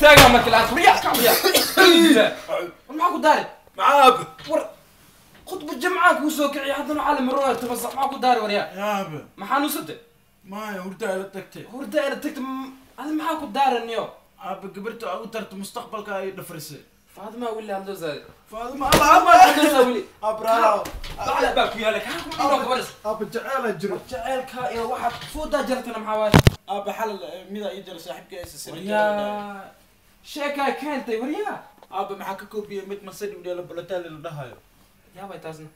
istaagaa marka la arko waryaa kac waryaa war maxaa ku daari macaab war khudba jamcaa kuu soo kiciya haddana waxaa la maroonaya 10 saac maxaa ku daari waryaa yaabe maxaa nuusatay maya hurdaa ila tagtay hurdaa ila tagtay adi maxaa ku daaraniyo aabe gabarta ugu tarta mustaqbalka ay dhafrisay فاطمة ولا عبد الزاد فاطمة الله عبد الزاد ولي ابرا بعد باك يا لك اب جعل جرو جعلك يا واحد فودا جرتنا محاواش اب حل ميدا يجر صاحبك اساسا يا شيكا كانت وريا اب maxaa ka koobiye mid masadi u dheelo bolotaal la dhahayo yaa bay taasna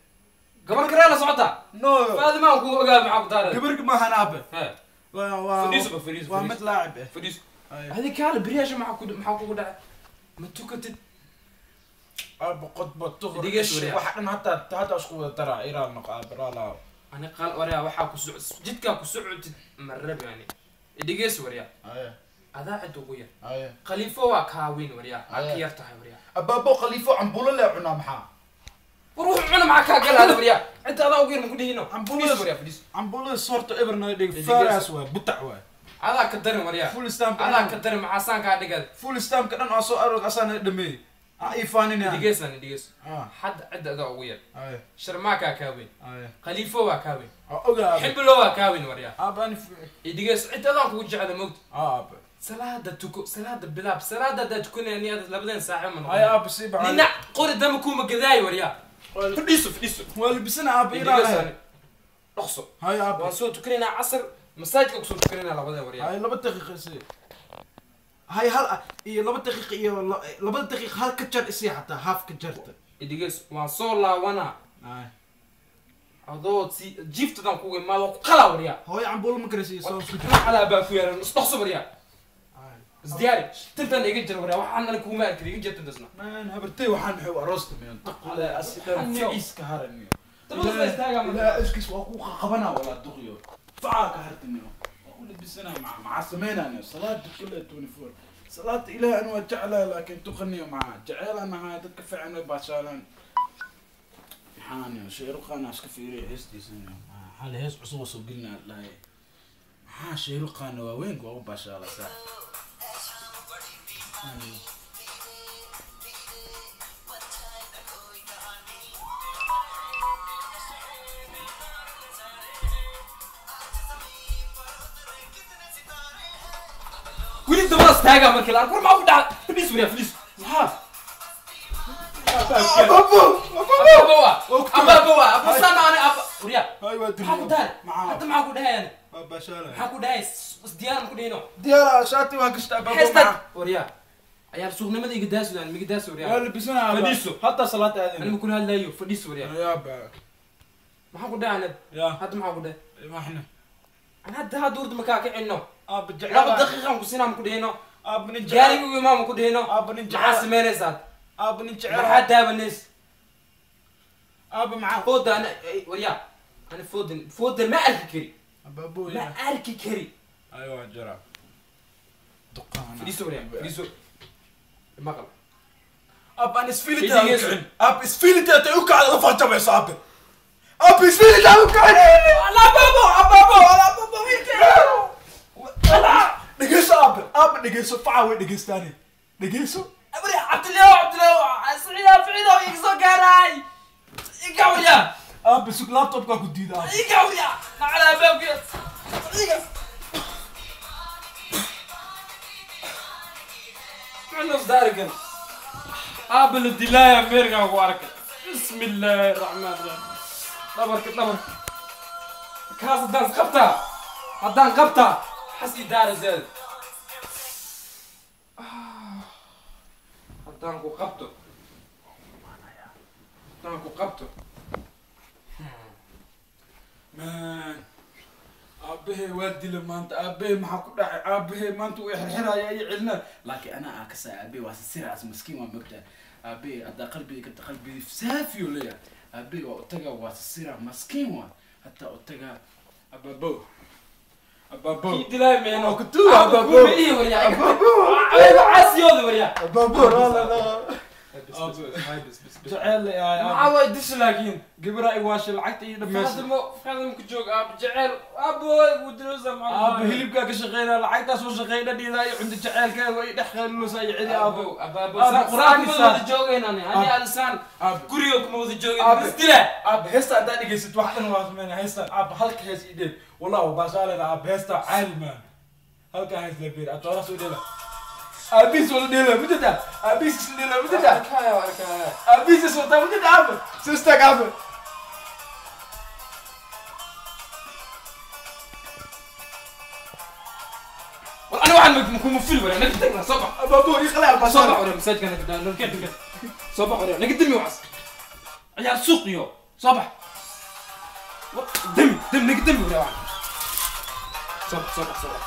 gabar kale la socota no فاطمة ku ogaa maxaa ku daaray gabar ma ahan aabe waa fadhiiso fadhiiso waa mid laacib ah fadhiiso hadi kaale bariyaasha maxaa kugu dhacay ma tukatid اب قطبة تغر waxaan hata isku wada daraa iraan noqo abraala ani qal wariya waxa ku socod jidka ku socotid marrab yani dhigeys wariya ay adaa cid ugu yar ay khaliifo waa kaawin wariya ka yar tahay wariya abaabo khaliifo cambulo la cunaa maxaa war wuxuu cuna maxaa ka galaa wariya inta adaa ugu yar ma ku dhihino cambulo wariya fadhiis cambulo sorto eberna dhig faras waa butac waa adaa ka darin wariya full stamp adaa ka darin maxaa saan ka dhigad full stamp ka dhan oo soo aroog asana dhameey ifaanina dhigeysani dhigeys xad cid adaa ugu yar sharmaaka kaawin khaliifo waa kaawin ogaa xiblo waa kaawin wariya aabani dhigeys cid adaa kugu jecel moogta aab salaada tuko salaada bilaab salaada da tukanayni aad labadan saac ma noqon ay aab si baa nina qori dama kuma gadaay wariya fadhiiso fadhiiso waa libisana aab ilaa dhaqso hay aab waan soo tukanayna casar masaajidka ku soo tukanayna labada wariya hay 2 daqiiqo si هاي هل iyo 2 daqiiq iyo 2 daqiiq hal ka jar isii xataa half ka jarta idigees waan soo laawana ay adoo si jiftadan kugu imaado ku qala wariya hooy cambuul ma karaysi soo isku ala baa ku yeeran isdhaqso wariya isdiyaari tintan iga jar wariya waxaan aniga kuma arkay iga jartan dasna man habartay waxaan maxay aroosta meen taqala asidan fiiska haraniyo tabada istaaga la iskis waa ku qabana wala duqyo facaa ka hartaniyo لبسنا مع سمينا صلاة كلها 24 صلاة إله أنا وجعلها لكن تقني مع جعل أنا هاي تكفي عنا باشالن حاني شيروق أنا أشكفيري هستي سنة حالي هس عصوص وقلنا لا ها شيروق أنا وين قو باشالة صح ولي dabada istaagaa markii la arko war maxaa ku dhacay fadhiis wariya fadhiis maxaa abaabo abasana ani ab wariya maxaa ku dahay hadda maxaa ku dhahay ani maxaa ku dhahay isdiyaar ma ku dhihino diyaar shaati waan gashta abaabo heestad wariya ayaa suuqnimada iga daasudaan miga daas wariya waa labisana fadhiiso hatta salaada aadin ani ma kula hadlayo fadhiiso wariya yaaba maxaa ku dhahay hadda maxaa ku dhahay maxna أنا هدا دورد مكاك عنه أب جعل 2 دقيقة مكسينا مكدينه أب نجعل جاري وما مكدينه أب نجعل حاسمين زاد أب نجعل حتى بنس أب مع فود أنا وريا أنا فود ما أركي كري أبو ما أركي كري أيوة جرا دقان فليسو وريا فليسو المغرب أب أنا سفيلتي أب سفيلتي أتوقع على فاطمة يا صاحبي أب سفيلتي أتوقع لا بابا أبابا لا بابا ويلك dhegeyso aabe aabe dhegeyso faca way dhegeystaane dhegeyso abri cabdilaaw cabdilaaw siciida ficiida iga soo gaaray iga wariya aabe sug laptopka ku diida aabe iga wariya nacala baabkiya iga nus daarkan aabe la dilaaya ameerika ku arkay bismi illaahi raxmaan raxiim dhabarka dhabarka kaas haddaan qabtaa haddaan qabtaa حسي دار زاد هدانكو قبطو هدانكو قبطو مان أبيه والدي لما أنت أبيه ما حكوا أبيه ما أنت ويحرحرها يا علنا لكن أنا أكسا أبيه واسسير عز مسكين ومبدا أبيه أدا قلبي كنت قلبي سافي وليا أبيه وأتجا واسسير مسكين حتى أتجا أبابو أبابو كي دلاي مينو كنتو أبابو أبابو عاسيود وريا أبابو لا لا لا بس هاي بس بس بس Jaceyl ay maxaa waay dish laakiin gabadha ay waashay lacagta ii dhammaysay. Faadimo faadimo ku joog aab jaceyl aabo wuu diloosa Aabbe hilibkaa ka shaqeynaa, lacagtaa soo shaqeey dhadhiidaa iyo cunto jaceylkeeda iyo dhex qeylinosa iyo celi aabbe. Aabo Aabbe, quraan Qur'aan kuma isaa. wada joogeynaan ani alisaan Aabbe. guriga kuma wada joogeen Aabe. is dila. Aabbe, heesta haddaa dhegeysid wax dhan waa sameynaa heestan. Aabbe, halka hees ii dheel. Wallah waa baashaalena aabbe, heesta caadi maan. Halkaa hees la beer, atooraa soo dheela. Aabbihiis wala dheela, ma jirtaa? Aabbihiis isla dheela, ma jirtaa? Arkaya arkaya. Aabbihiis is wataa, ma jirtaa aabbe? Soo istaag aabbe. War ani waxaan kuma fili waraa naga tagna soo bax. Abaabo, ii qalay soo albaashaale. bax waraa masaajidka naga daa naga naga soo bax waraa naga dami waxaas ciyaar suuq iyo soo bax. War dami dami naga dami waraa waxaan soo bax soo bax soo bax.